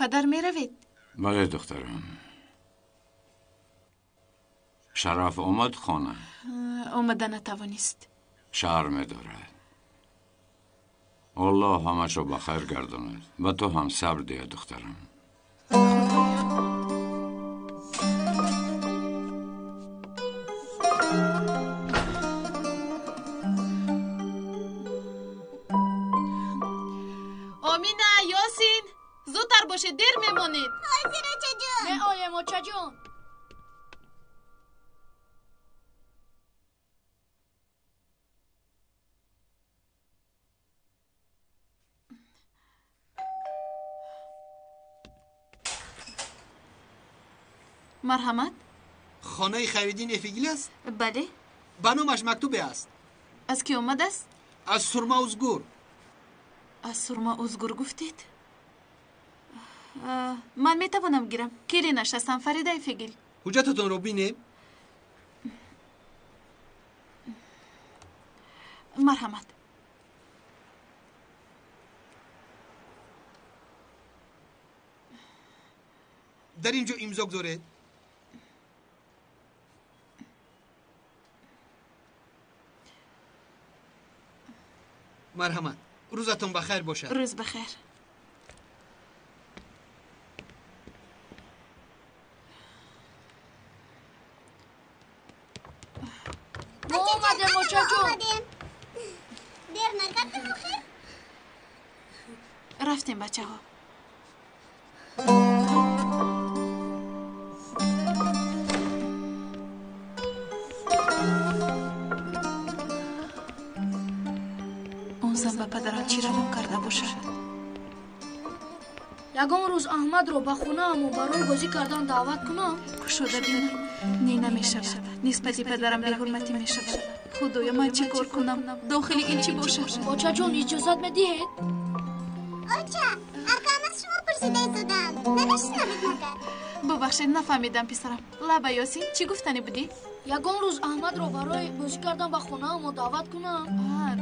Падар меравед? Бале, духтарам. Шараф омад хона? Омада натавонист. Шарм медорад. Аллоҳ ҳамашро ба хайр гардонад. Ба ту ҳам сабр диҳад, духтарам. Омина, Ёсин, зудтар бошед, дер мемонед. Ҳозир, очаҷон. Меоем, очаҷон. Марҳамат. Хонаи Хайриддин Эфигил аст? Бале. Ба номаш мактубе аст. Аз кӣ омадааст? Аз Сурма Узгур. Аз Сурма Узгур гуфтед? Ман метавонам гирам. Келинаш ҳастам, Фарида Эфигил. Ҳуҷҷататонро бинем. Марҳамат. Дар ин ҷо имзо гузоред. Марҳамат. Рӯзатон ба хайр бошад. Рӯз ба хайр. Мо омадем, очаҷон. Дер накардем охир? Рафтем, бачаҳо. Он зан ба падарам чӣ равон карда бошад? Ягон рӯз Аҳмадро ба хонаамон барои бозӣ кардан даъват кунам? Кушода бинам. Не, намешавад. Нисбати падарам беҳурматӣ мешавад. Худоё, ман чӣ кор кунам? Дохили ин чӣ бошад? Очаҷон, иҷозат медиҳед? Оча, акам аз шумо пурсида истодаанд. Намешунавед магар? Бубахшед, нафаҳмидам, писарам. Лаба, Ёсин, чӣ гуфтанӣ будӣ? Ягон рӯз Аҳмадро барои бозӣ кардан ба хонаамон даъват кунам?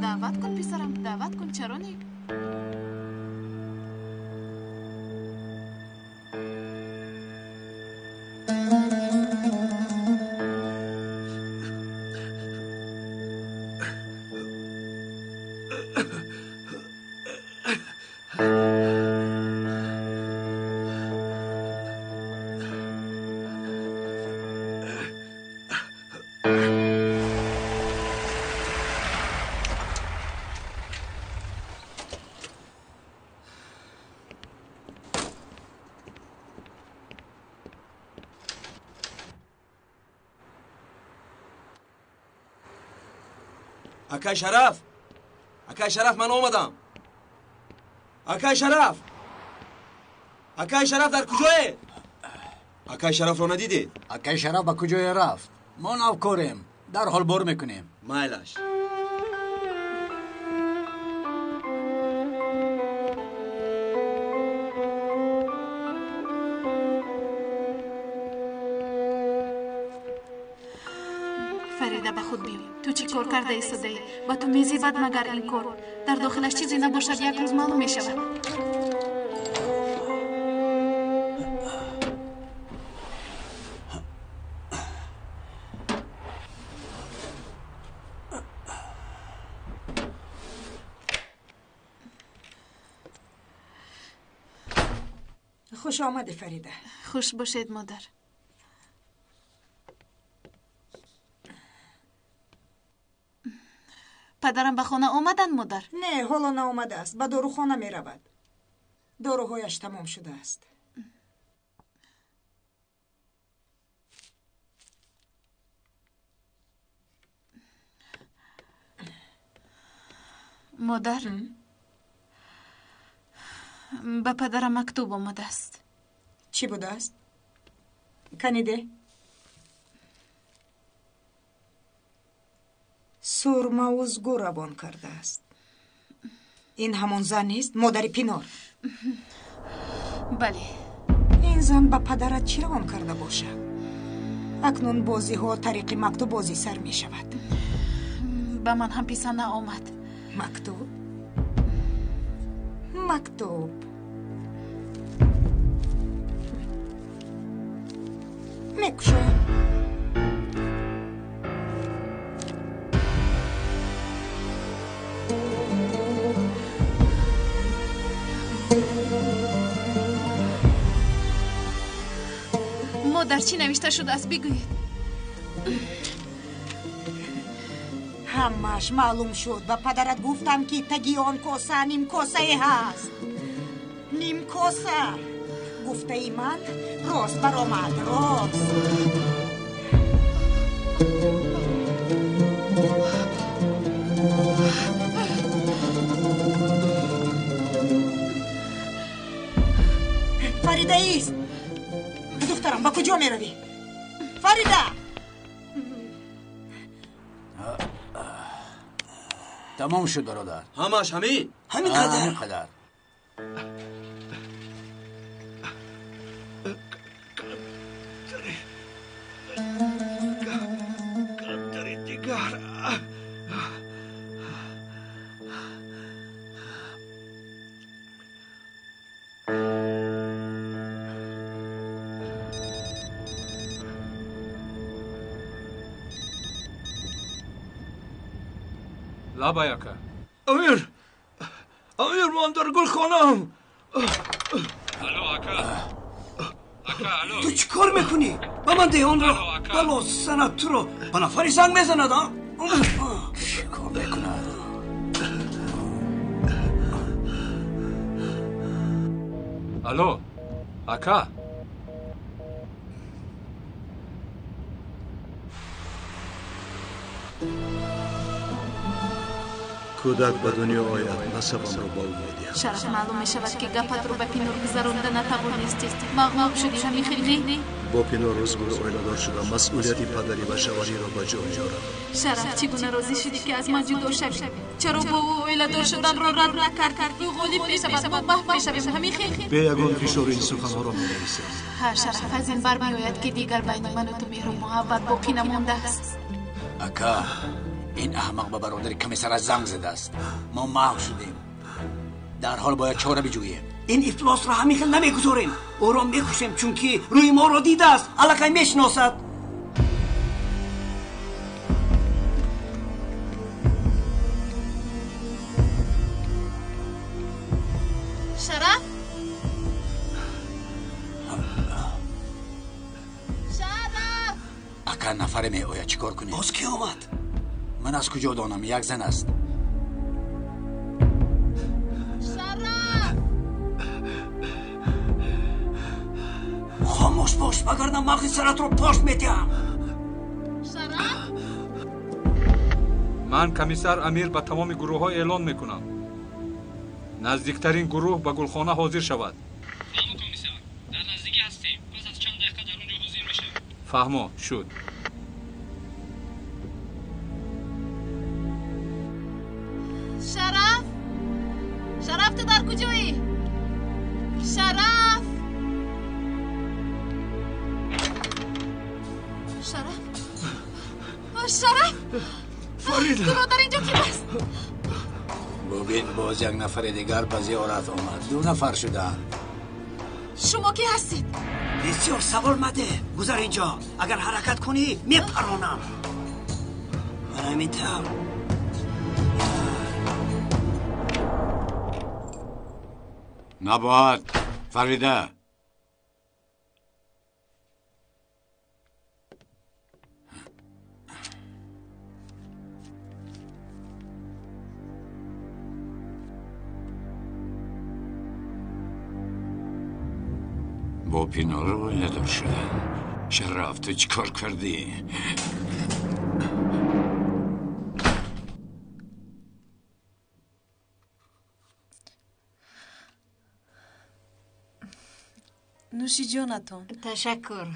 Даъват кун, писарам, даъват кун. Чаро не? Акай Шараф! Акай Шараф, ман омадам! Акай Шараф! Акай Шараф дар куҷое? Акай Шарафро надидед? Акай Шараф ба куҷое рафт? Мо навкорем, дарҳол бор мекунем. Майлаш. Фарида, ба худ биёй. Ту чӣ кор карда истодаӣ? Ба ту мезебад магар ин кор? Дар дохилаш чизе набошад, як рӯз маълум мешавад. Хуш омадӣ, Фарида. Хуш бошед, модар. Падарам ба хона омаданд, модар? Не, ҳоло наомадааст. Ба дорухона меравад. Доруҳояш тамом шудааст. Модар, ба падарам мактуб омадааст. Чӣ будааст? Каниде? Сурмаузгу равон кардааст. Ин ҳамон зан нест, модари Пинор? Бале. Ин зан ба падарат чӣ равон карда бошад? Акнун бозиҳо тариқи мактуб бозӣ сар мешавад. Ба ман ҳам писанд наомад. Мактуб? Мактуб. Мекушоям. Модар, чӣ навишта шудааст, бигӯед. Ҳамааш маълум шуд. Ба падарат гуфтам, ки таги он коса нимкосае ҳаст. Нимкоса. Гуфтаи ман рост баромад, рост. Фарида ист. Духтарам, ба куҷо меравӣ? Фарида! Тамом шуд, бародар. Ҳамааш ҳамин? Ҳамин қадар. Ҳамин қадар. Камтари дигар. Лабай, ака. Амир! Амир, ман дар гулхонаам. Алло, ака. Ака, алло. Ту чӣ кор мекунӣ? Ба ман деҳ онро. Бало санад туро. Ба нафари занг мезанад, а? Чӣ кор мекунад? Алло, ака. Кӯдак ба дунё ояд, насабамро ба ӯ медиҳам. Шараф, маълум мешавад, ки гапатро ба Пинор гузаронда натавонистӣ. Мағлуб шудӣ, ҳамин хел не? Бо Пинор рӯзгор оиладор шудам, масъулияти падарӣ ва шавҳариро ба ҷо меорам. Шараф, чӣ гуна розӣ шудӣ, ки аз ман ҷудо шавӣ? Чаро бо ӯ оиладор шуданро рад накардӣ? Ӯ ғолиб мешавад, мо маҳв мешавем, ҳамин хел? Бе ягон фишор ин суханҳоро менависам. Ҳа, Шараф, аз ин бармеояд, ки дигар байни ману ту меҳру муҳаббат боқӣ намондааст. Ака, ин аҳмақ ба бародари комиссара занг задааст. Мо маҳв шудем. Дарҳол бояд чора биҷӯем. Ин ифлосро ҳамин хел намегузорем. Ӯро мекушем, чунки рӯи моро дидааст, аллакай мешиносад. Шараф? Шараф! Ака, нафаре меояд, чӣ кор кунем? Боз кӣ омад? Ман аз куҷо донам, як зан аст. Шараф! Хомӯш бош, вагарна мағзи саратро пош медиҳам. Шараф! Ман комиссар Амир ба тамоми гурӯҳҳо эълон мекунам. Наздиктарин гурӯҳ ба гулхона ҳозир шавад. Фаҳмо, комиссар, дар наздикӣ ҳастем. Пас аз чанд дақиқа дар он ҷо ҳозир мешавем. Фаҳмо шуд. Шараф? Шараф, ту дар куҷоӣ? Шараф! Шараф? Шараф! Фарида! Туро дар инҷо ки баст? Бубин, боз як нафари дигар ба зиёрат омад. Ду нафар шудаанд. Шумо кӣ ҳастед? Бисёр савол мадеҳ. Гузар инҷо. Агар ҳаракат кунӣ, мепаронам. Ман ҳамин тавр. Набоҳат, Фарида. Бо Пинор оиладор шудан. Шараф, ту чӣ кор кардӣ? Нӯши ҷонатон. Ташаккур.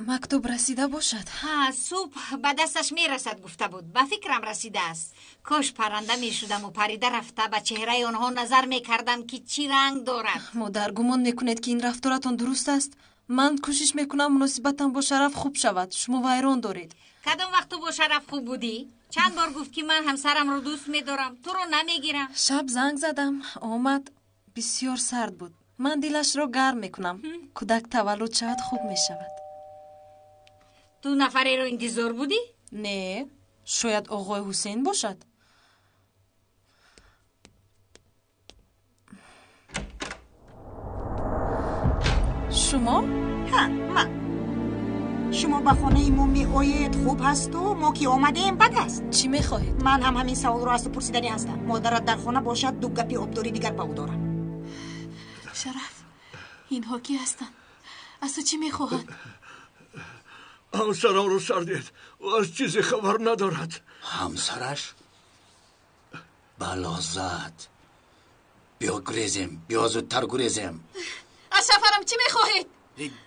Мактуб расида бошад? Ҳа, субҳ ба дасташ мерасад гуфта буд. Ба фикрам расидааст. Кош парранда мешудаму парида рафта ба чеҳраи онҳо назар мекардам, ки чӣ ранг дорад. Модар, гумон мекунед, ки ин рафторатон дуруст аст? Ман кӯшиш мекунам муносибатам бо Шараф хуб шавад. Шумо вайрон доред. Кадом вақт ту бо Шараф хуб будӣ? Чанд бор гуфт, ки ман ҳамсарамро дӯст медорам, туро намегирам. Шаб занг задам, омад. Бисёр сард буд. Ман дилашро гарм мекунам. Кӯдак таваллуд шавад, хуб мешавад. Ту нафареро интизор будӣ? Не, шояд оғои Ҳусейн бошад. Шумо? Ҳа, ман. Шумо ба хонаи мо меоед, хуб ҳасту, мо ки омадем, бад аст. Чӣ мехоҳед? Ман ҳам ҳамин саволро аз ту пурсиданӣ ҳастам. Модарат дар хона бошад, ду гапи обдорӣ дигар ба ӯ дорам. Шараф, инҳо кӣ ҳастанд? Аз ту чӣ мехоҳанд? Ҳамсарамро сар диҳед, ӯ аз чизе хабар надорад. Ҳамсараш? Бало зад. Биё гурезем, биё зудтар гурезем. Аз шавҳарам чӣ мехоҳед?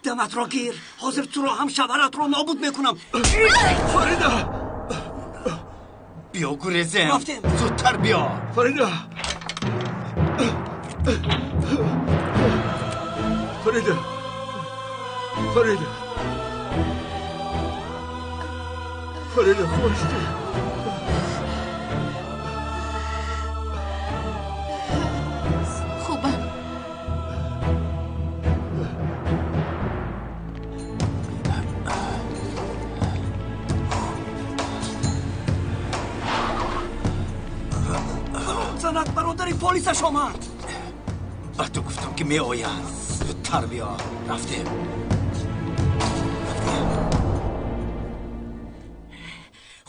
Даматро гир, ҳозир туро ҳам шавҳаратро нобуд мекунам. Фарида! Биё гурезем. Рафтем. Зудтар биё. Фарида! Фарида! Фарида! Фарида, хуб ҳастӣ? Хубам. Занат бародари полисаш омад. Ба ту гуфтам ки меояд. Зудтар биё. Рафтем.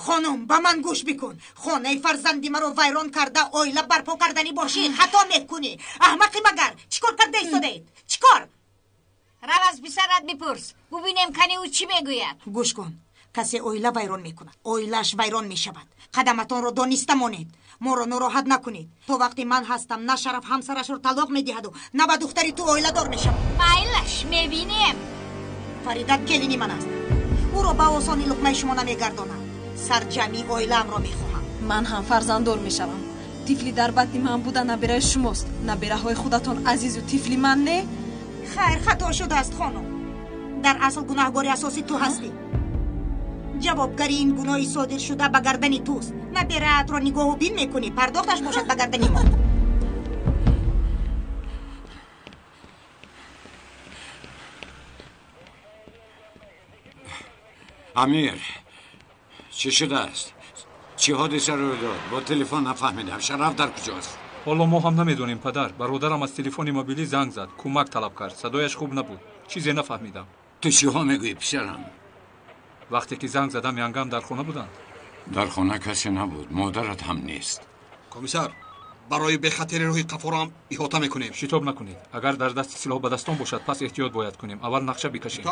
Хонум, ба ман гӯш бикун. Хонаи фарзанди маро вайрон карда, оила барпо карданӣ бошӣ, хато мекунӣ. Аҳмақӣ магар? Чӣ кор карда истодаед? Чӣ кор? Рав аз писарат бипурс, бубинем кани ӯ чӣ мегӯяд. Гӯш кун, касе оила вайрон мекунад, оилааш вайрон мешавад. Қадаматонро дониста монед, моро нороҳат накунед. То вақте ман ҳастам, на Шараф ҳамсарашро талоқ медиҳаду, на ба духтари ту оиладор мешавад. Майлаш, мебинем. Фарида келини ман аст. Ӯро ба осонӣ луқмаи шумо намегардонам. Сарҷамъи оилаамро мехоҳам. Ман ҳам фарзанддор мешавам. Тифли дар батни ман буда набераи шумост. Набераҳои худатон азизу тифли ман не? Хайр, хато шудааст, хонум. Дар асл гунаҳгори асосӣ ту ҳастӣ. Ҷавобгари ин гуноҳи содир шуда ба гардани туст. Набераатро нигоҳу бин мекунӣ, пардохташ бошад ба гардани мо. Амир, чӣ шудааст? Чӣ ҳодиса рӯй дод? Бо телефон нафаҳмидам. Шараф дар куҷост? Ҳоло мо ҳам намедонем, падар. Бародарам аз телефони мобилӣ занг зад, кӯмак талаб кард. Садояш хуб набуд. Чизе нафаҳмидам. Ту чиҳо мегӯӣ, писарам? Вақте ки занг задам, янгам дар хона буданд. Дар хона касе набуд, модарат ҳам нест. Комиссар, барои бехатари роҳи қафорам иҳота мекунем. Шитоб накунед. Агар дар дасти силоҳ ба дастон бошад, пас эҳтиёт бояд кунем. Аввал нақша бикашем.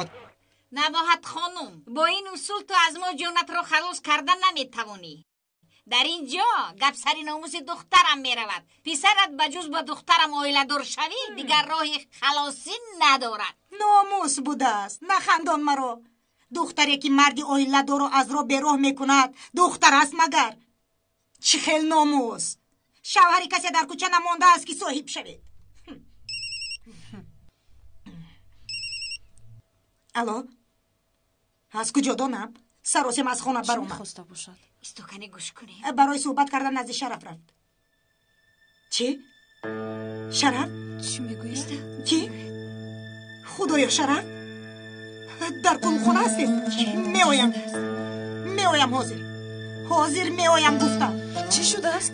Набоҳат хонум, бо ин усул ту аз мо ҷонатро халос карда наметавонӣ. Дар ин ҷо гап сари номуси духтарам меравад. Писарат ба ҷуз ба духтарам оиладор шавӣ, дигар роҳи халосӣ надорад. Номус будааст, нахандон маро. Духтаре ки марди оиладорро аз роҳ бероҳ мекунад, духтар аст магар? Чӣ хел номус! Шавҳари касе дар кӯча намондааст ки соҳиб шавед. Алло, аз куҷо донам? Саросем аз хона баромад. Чӣ мехоста бошад? Истокане гӯш кунем. Барои суҳбат кардан назди Шараф рафт. Чӣ? Шараф? Чӣ мегӯяд? Кӣ? Худоё, Шараф? Дар қулхона ҳастед? Меоям. Меоям ҳозир. Ҳозир меоям гуфтам. Чӣ шудааст?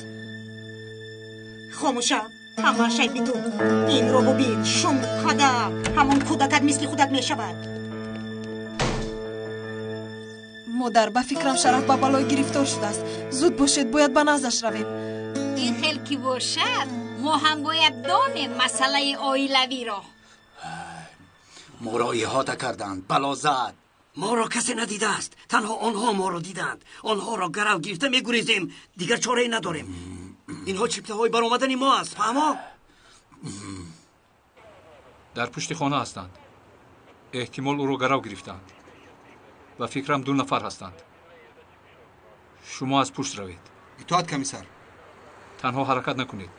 Хомӯша, ҳама шайби ту. Инро бубин, шум қада. Ҳамон кӯдакат мисли худат мешавад. Модар, ба фикрам Шараф ба балой гирифтор шудааст. Зуд бошед, бояд ба наздаш равем. Ин хел ки бошад, мо ҳам бояд донем масъалаи оилавиро. Моро иҳота карданд, бало зад. Моро касе надидааст, танҳо онҳо моро диданд. Онҳоро гарав гирифта мегурезем, дигар чорае надорем. Инҳо чиптаҳои баромадани мо аст, фаҳмо? Дар пушти хона ҳастанд. Эҳтимол ӯро гарав гирифтаанд. Ба фикрам ду нафар ҳастанд. Шумо аз пушт равед. Итоат, комиссар. Танҳо ҳаракат накунед.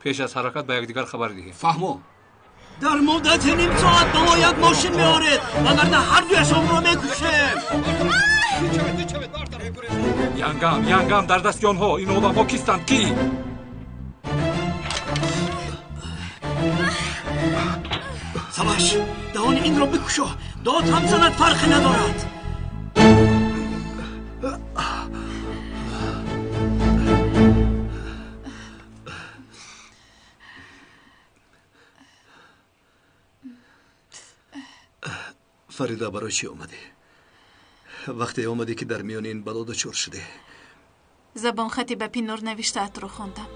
Пеш аз ҳаракат ба якдигар хабар диҳем. Фаҳмо. Дар муддати ним соат ба мо як мошин меоред, вагарна ҳар дуяшонро мекушем. Янгам, янгам, дар дасти онҳо. Ин одамҳо кистанд? Кӣ? Саваш, даҳони инро бикушо, дод ҳам занад, фарқе надорад. Фарида, барои чӣ омадӣ? Вақте омадӣ ки дар миёни ин бало дучор шудӣ. Забонхати ба Пинур навиштаатро хондам.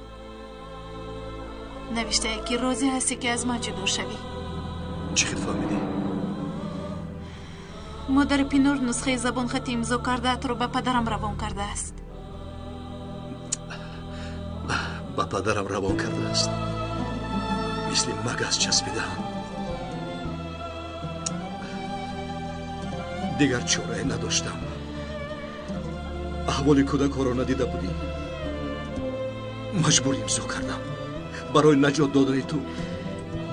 Навиштае ки розӣ ҳастӣ ки аз ман ҷудо шавӣ. Чӣ хел фаҳмидӣ? Модари Пинур нусхаи забонхати имзо кардаатро ба падарам равон кардааст. Ба падарам равон кардааст? Мисли магас часпидаам. Дигар чорае надоштам. Аҳволи кӯдакҳоро надида будӣ. Маҷбур имзо кардам. Барои наҷот додани ту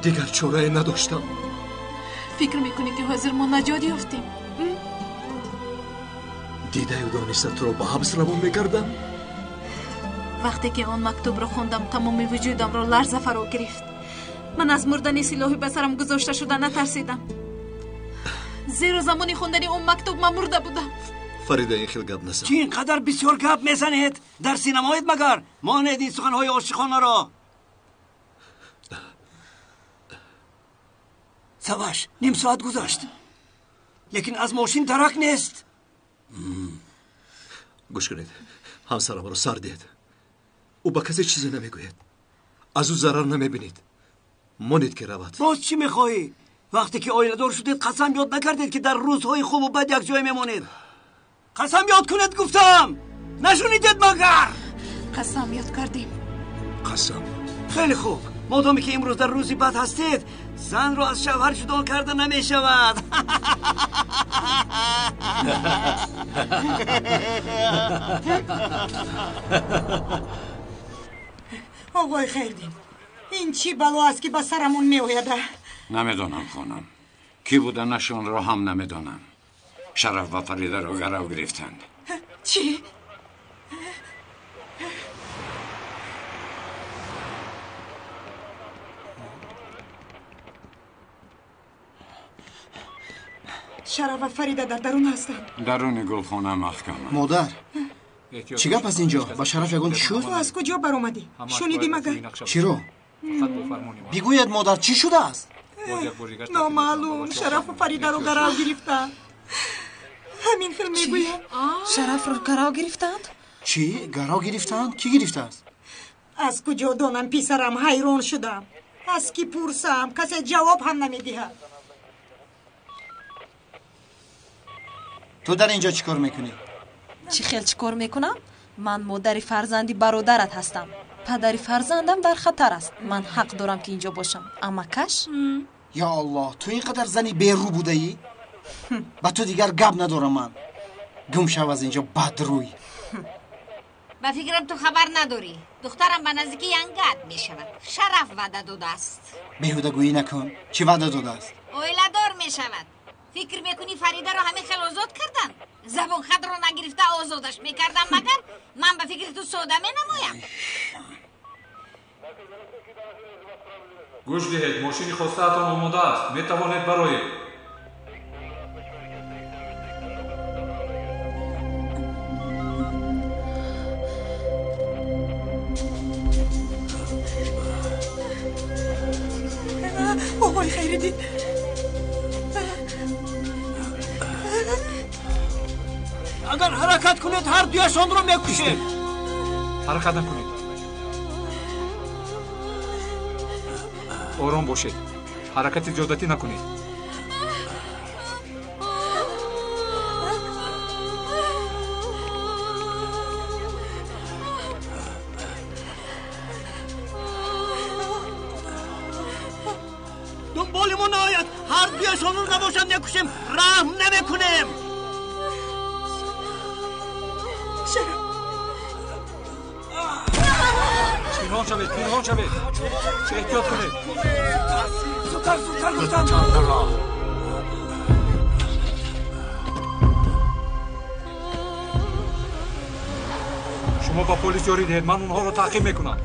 дигар чорае надоштам. Фикр мекунӣ ки ҳозир мо наҷот ёфтем? Дидаю дониста туро ба ҳабс равон мекардам? Вақте ки он мактубро хондам, тамоми вуҷудамро ларза фаро гирифт. Ман аз мурдани силоҳи ба сарам гузошта шуда натарсидам, зеро замони хондани он мактуб ман мурда будам. Фарида, ин хел гап назан. Чӣ ин қадар бисёр гап мезанед? Дар синамоед магар? Монед ин суханҳои ошиқонаро. Саваш, ним соат гузашт, лекин аз мошин дарак нест. Гӯш кунед, ҳамсарамро сар диҳед. Ӯ ба касе чизе намегӯяд, аз ӯ зарар намебинед. Монед ки равад. Боз чӣ мехоҳӣ? Вақте ки оиладор шудед, қасам ёд накардед ки дар рӯзҳои хубу бад якҷоя мемонед? Қасам ёд кунед гуфтам, нашунидед магар? Қасам ёд кардем. Қасам. Хеле хуб, модоме ки имрӯз дар рӯзи бад ҳастед, занро аз шавҳар ҷудо карда намешавад. Оғои Хайрдин, ин чӣ бало аст ки ба сарамон меояд? Намедонам хонам, кӣ буданашонро ҳам намедонам. Шараф ва Фаридаро гарав гирифтанд. Чӣ? Шараф ва Фарида дар дарун ҳастанд. Даруни гулхона маҳкаманд. Модар, чӣ гап аст инҷо? Ба Шараф ягон чӣ шуд? Ту аз куҷо баромадӣ? Шунидӣ магар? Чиро? Бигӯед модар, чӣ шудааст? Номаълум. Шарафу Фаридаро гарав гирифтанд. Ҳамин хел мегӯям. Шарафро гарав гирифтанд? Чӣ? Гарав гирифтанд? Кӣ гирифтааст? Аз куҷо донам писарам, ҳайрон шудам. Аз кӣ пурсам, касе ҷавоб ҳам намедиҳад. Ту дар инҷо чӣ кор мекунӣ? Чӣ хел чӣ кор мекунам? Ман модари фарзанди бародарат ҳастам. Падари фарзандам дар хатар аст. Ман ҳақ дорам ки инҷо бошам. Амакаш? Ё Аллоҳ, ту ин қадар зани берӯ будаӣ? Ба ту дигар гап надорам ман. Гум шав аз инҷо, бадрӯй. Ба фикрам ту хабар надорӣ. Духтарам ба наздики янгат мешавад. Шараф ваъда додааст. Беҳудагӯӣ накун. Чӣ ваъда додааст? Оиладор мешавад. Фикр мекунӣ Фаридаро ҳамин хел озод карданд? Забонхатро нагирифта озодаш мекардам магар? Ман ба фикри ту сода менамоям. Гӯш диҳед, мошини хостаатон омода аст. Метавонед бароед. Оғои Хайриддин, агар ҳаракат кунед, ҳар дуяшонро мекушем. Ҳаракат накунед, ором бошед, ҳаракати зиёдатӣ накунед. Дунболи мо наояд, ҳар дуяшонро набошад мекушем, раҳм намекунем. Пинҳон шавед, пинҳон шавед, эҳтиёт кунед. Зудтар, зудтар гуфтам. Шумо ба полис ёрӣ диҳед, ман онҳоро таъқиб мекунам.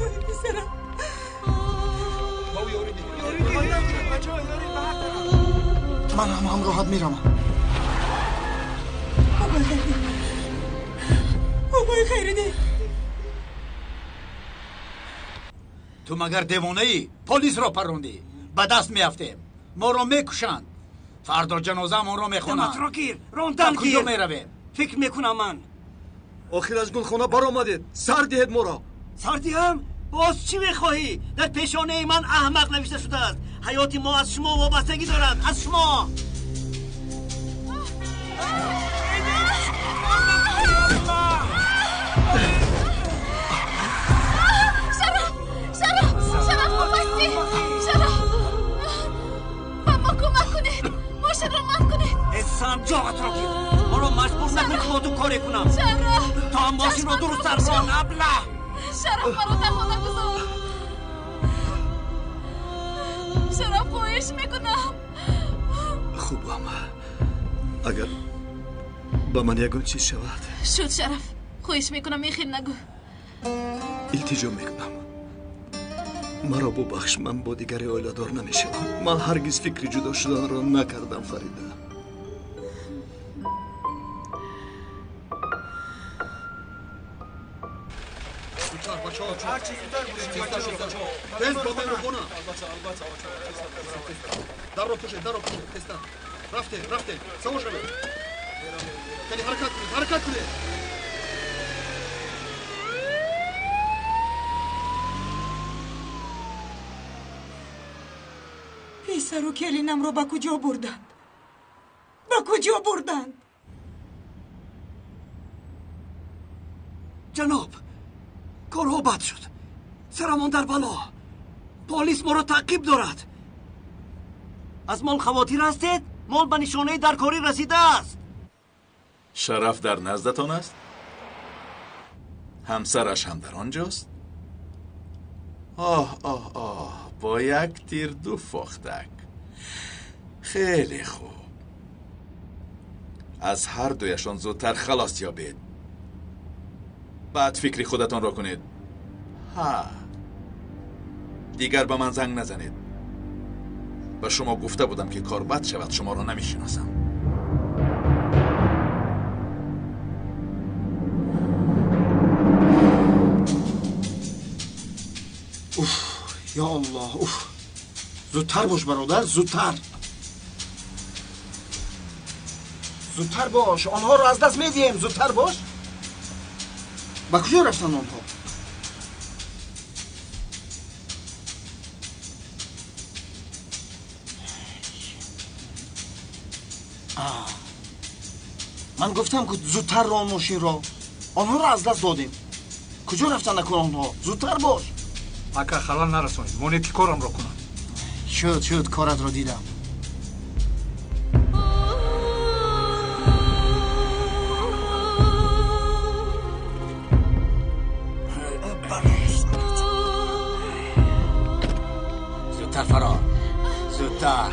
Ман ҳам ҳамроҳат меравам. Бобои Хайриддин, ту магар девонаӣ? Полисро паррондӣ, ба даст меафтем, моро мекушанд, фардо ҷанозаамонро мехонанд. Даматро гир, рондан гир. Куҷо меравем? Фикр мекунам ман. Охир аз гулхона баромадед, сар диҳед моро. Сар диҳам? Боз чӣ мехоҳӣ? Дар пешонаи ман аҳмақ навишта шудааст. Ҳаёти мо аз шумо вобастагӣ дорад, аз шумо. Шараф, Шараф, Шараф, бубасти! Шараф, ба мо кӯмак кунед, мошинро манъ кунед. Эсан, ҷоғатро гир, моро маҷбур накун ки бо ту коре кунам. Шараф, то мошинро дурусттар рон, аблаҳ. Шараф, маро танҳо нагузор. Шараф, хоҳиш мекунам. Хубам, агар ба ман ягон чиз шавад. Шуд, Шараф, хоҳиш мекунам, ин хел нагӯ. Илтиҷо мекунам, маро бубахш, ман бо дигаре оиладор намешавам. Ман ҳаргиз фикри ҷудо шуданро накардам, Фарида. Тез ба меҳрубона. Дарро пӯшед, дарро пӯшед, тезтар. Рафтем, рафтем, савор шавед. Кани ҳаракат кунед, ҳаракат кунед. Писару келинамро ба куҷо бурданд? Ба куҷо бурданд? Ҷаноб, корҳо бад шуд. Сарамон дар бало. Полис моро таъқиб дорад. Аз мол хавотир ҳастед? Мол ба нишонаи даркорӣ расидааст. Шараф дар наздатон аст? Ҳамсараш ҳам дар он ҷост? Оҳ, оҳ, оҳ, бо як тир ду фохтак. Хеле хуб. Аз ҳар дуяшон зудтар халос ёбед. Баъд фикри худатонро кунед. Ҳа, дигар ба ман занг назанед. Ба шумо гуфта будам ки кор бад шавад, шуморо намешиносам. Уф, ё Аллоҳ, уф. Зудтар бош, бародар, зудтар. Зудтар бош, онҳоро аз даст медиҳем, зудтар бош. Ба куҷо рафтанд онҳо? Ман гуфтам, ки зудтар рон мошинро. Онҳоро аз даст додем. Куҷо рафтанд акун онҳо? Зудтар бош. Ака, халал нарасонед, монед ки корамро кунам. Шуд, шуд, коратро дидам. Зудтар фарор, зудтар.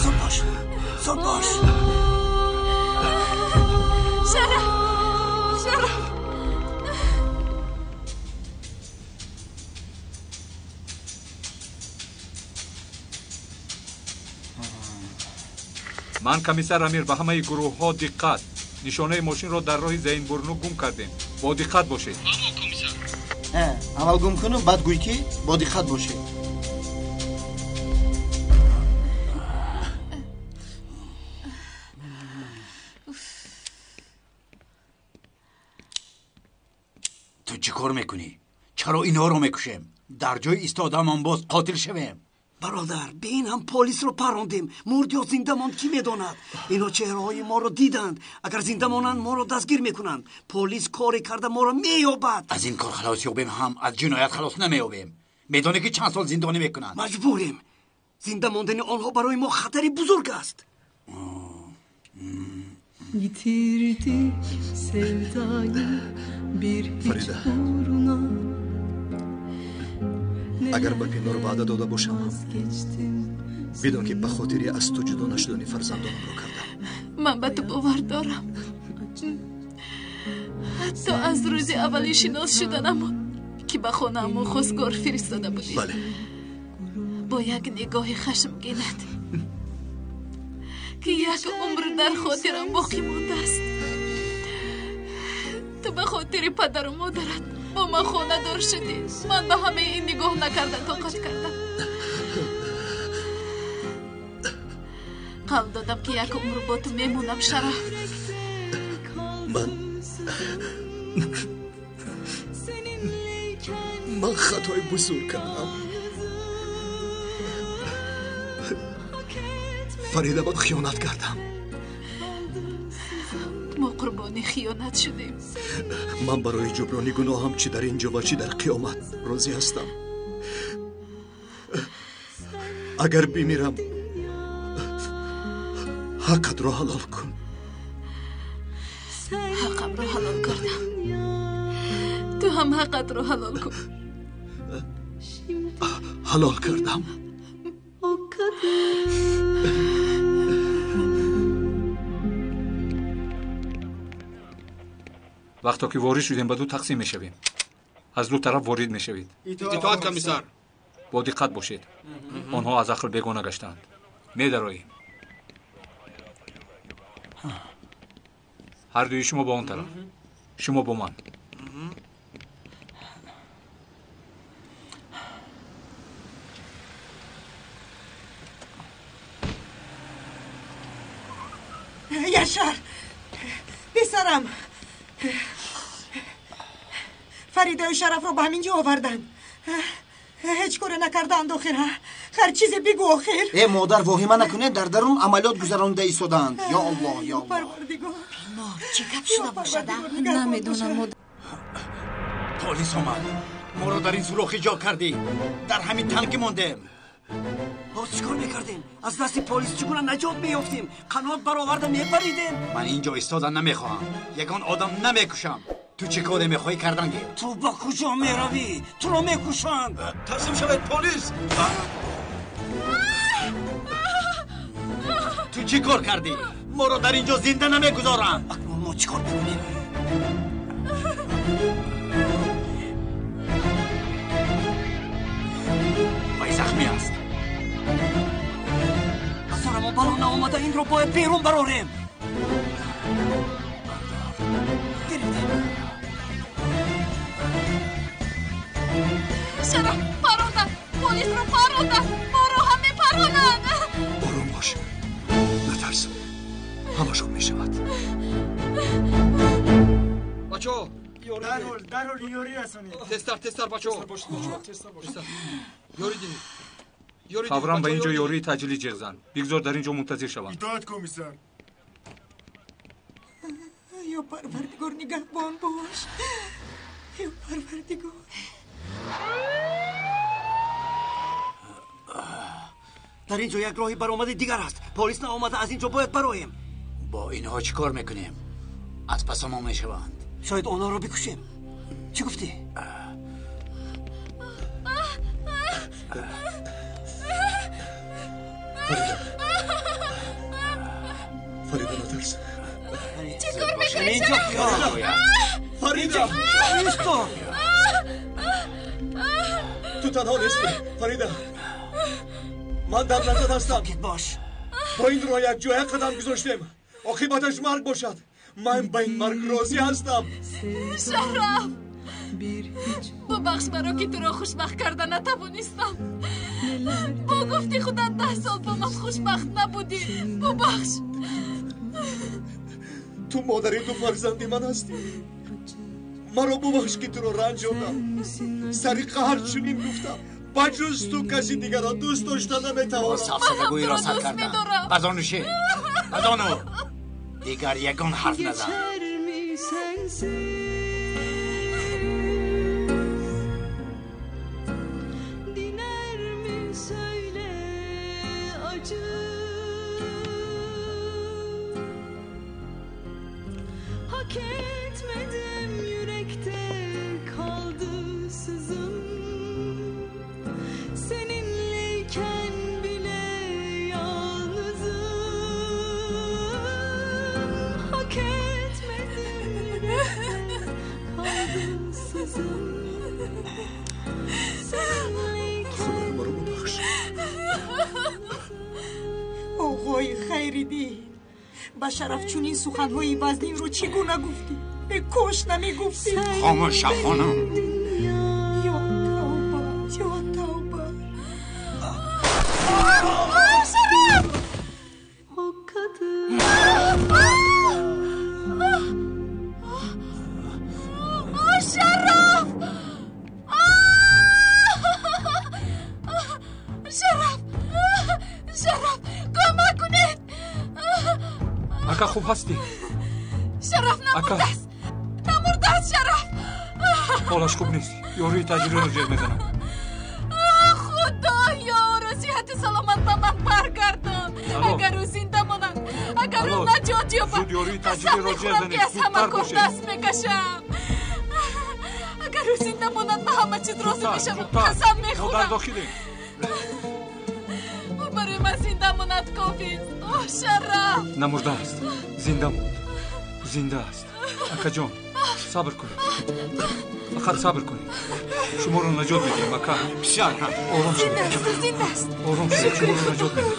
Зуд бош, зуд бош. Шараф, Шараф. Ман комиссар Амир, ба ҳамаи гурӯҳҳо диққат. Нишонаи мошинро дар роҳи Зайнбурну гум кардем. Бо диққат бошед. Аввал гум куну, баъд гӯй ки бо диққат бошед. Ту чӣ кор мекунӣ? Чаро инҳоро мекушем? Дар ҷои истодаамон боз қотил шавем. Бародар, бин, ҳам полисро парондем. Мурд ё зинда монд, кӣ медонад? Инҳо чеҳраҳои моро диданд. Агар зинда монанд, моро дастгир мекунанд. Полис коре карда моро меёбад. Аз ин кор халос ёбем ҳам аз ҷиноят халос намеёбем. Медонӣ ки чанд сол зиндонӣ мекунанд? Маҷбурем. Зинда мондани онҳо барои мо хатари бузург аст. Yitirdik sevdayı bir hiç uğruna. Агар ба Пинор ваъда дода бошам, бидон ки ба хотири аз ту ҷудо нашудани фарзандонамро кардам. Ман ба ту бовар дорам. Ҳатто аз рӯзи аввали шинос шуданамон, ки ба хонаамон хостгор фиристода будӣ. Бале. Бо як нигоҳи хашмгинат, ки як умр дар хотирам боқӣ мондааст. Ту ба хотири падару модарат бо ман хонадор шудӣ. Ман ба ҳамаи ин нигоҳ накарда тоқат кардам. Қавл додам, ки як умр бо ту мемонам, Шараф. Ман хатои бузург кардам. Фарида, ба хиёнат кардам. Мо қурбони хиёнат шудем. Ман барои ҷуброни гуноҳам чӣ дар ин ҷо ва чӣ дар қиёмат розӣ ҳастам. Агар бимирам, ҳаққатро ҳалол кун. Ҳаққамро ҳалол кардам. Ту ҳам ҳаққатро ҳалол кун. Ҳалол кардам. Вақто ки ворид шудем, ба ду тақсим мешавем. Аз ду тараф ворид мешавед. Итоат, комиссар. Бо диққат бошед. Онҳо аз ақл бегона гаштаанд. Медароем. Ҳар дуи шумо ба он тараф, шумо бо ман. Яшар, писарам, Фаридаю Шарафро ба ҳамин ҷо оварданд. Ҳеҷ коре накардаанд охир. Ҳар чизе бигӯ охир. Э модар, воҳима накунед, дар дарун амалиёт гузаронида истодаанд. Ё Аллоҳ, ё Аллоҳ. Парвардигор, бемор чӣ гап шуда бошад? Намедонам, модар. Полис омад, моро дар ин сурохи ҷо кардӣ. Дар ҳамин тангӣ мондем. Боз чӣ кор мекардем? Аз дасти полис чӣ гуна наҷот меёфтем? Қанот бароварда мепаридем. Ман инҷо истода намехоҳам. Ягон одам намекушам. Ту чӣ коре мехоҳӣ кардан гир? Ту ба куҷо меравӣ? Туро мекушанд. Таслим шавед, полис! Ту чӣ кор кардӣ? Моро дар инҷо зинда намегузоранд. Акнун мо чӣ кор мекунем? Вай захмӣ аст. Аз сарамон бало наомада, инро бояд берун барорем. Шараф, паронда! Полисро паронда! Моро ҳам мепаронанд! Ором бош, натарс, ҳамаш хуб мешавад. Бачаҳо, дарҳол, дарҳол ёрӣ расонед. Тезтар, тезтар, бачаҳо, ёрӣ диҳед. Фавран ба ин ҷо ёрии таъҷилӣ ҷеғ зан. Бигзор дар ин ҷо мунтазир шаванд. Итоат, комиссар. Ё Парвардигор, нигаҳбон бош. Ё Парвардигор. Дар ин ҷо як роҳи баромади дигар аст. Полис наомада, аз ин ҷо бояд бароем. Бо инҳо чӣ кор мекунем? Аз пасамон мешаванд. Шояд онҳоро бикушем. Чӣ гуфтӣ? Фарида, Фарида, натарс. Чӣ кор мекунӣ? Фарида, исто! Ту танҳо нестӣ, Фарида. Ман дар назар ҳастам. Сокит бош. Бо ин роҳ якҷоя қадам гузоштем. Оқибаташ марг бошад. Ман ба ин марг розӣ ҳастам. Шараф, бубахш маро, ки туро хушбахт карда натавонистам. Бо гуфти худат 10 сол бо ман хушбахт набудӣ. Бубахш. Ту модари ду фарзанди ман ҳастӣ. Маро бубахш, ки туро ранҷондам. Сари қаҳр чунин гуфтам. Ба ҷуз ту каси дигарро дӯст дошта наметавонам. Сафсатагӯиро сар кардам. Ба зону шин, ба зону. Дигар ягон ҳарф назан. Hak etmedim, yürekte kaldı sızım. Seninleyken bile yalnızım. Hak etmedim, yürekte kaldı sızım. Seninleyken Худоё, маро бубахш. О Оғои Хайриддин, ба шараф чунин суханҳои вазнинро чӣ гуна гуфтӣ? Кош намегуфтӣ. Хомӯш шав, хонум. Ё тавба, ё тавба. Шараф! Шараф! Шараф! Шараф! Кӯмак кунед! Ака, хуб ҳастӣ? Шараф намурдааст! Намурдааст Шараф! Ҳолаш хуб нест. Ёрии таъҷилиро ҷер мезанам. Худоё, ӯро сиҳату саломат ба ман баргардон. Агар ӯ зинда монад, агар ӯ наҷот ёбад, қасам мехӯрам, ки аз ҳама кор даст мекашам. Агар ӯ зинда монад, ба ҳама чиз розӣ мешавам. Қасам мехӯрам. Ӯ барои ман зинда монад кофист. Оҳ, Шараф! Намурдааст, зинда монд. Зинда аст. Акаҷон, сабр кунед. Фақат сабр кунед. Шуморо наҷот медиҳем, ака. Писарам. Ором шавед. Зинда аст. Ором шавед, шуморо наҷот медиҳем.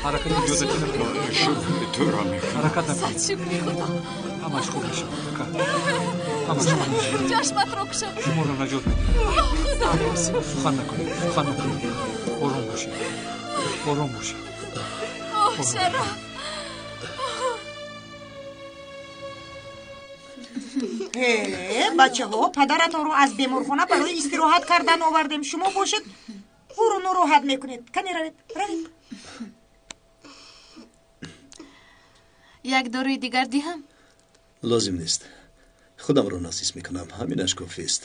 Ҳаракати ҷодатӣ накунед. Шукри туро мекунам. Ҳаракат накунед. Шукри Худо. Ҳамаш хуб мешавад, ака. Ҳамаш хуб мешавад. Чашматро кушо. Шуморо наҷот медиҳем. Худоё, шукр. Сухан накунед, сухан накунед. Ором бошед. Ором бошед. Оҳ, Шараф. Бачаҳо, падаратонро аз беморхона барои истироҳат кардан овардем. Шумо бошед, ӯро нороҳат мекунед. Кане равед, равед. Як доруи дигар диҳам? Лозим нест. Худамро насис мекунам. Ҳаминаш кофист.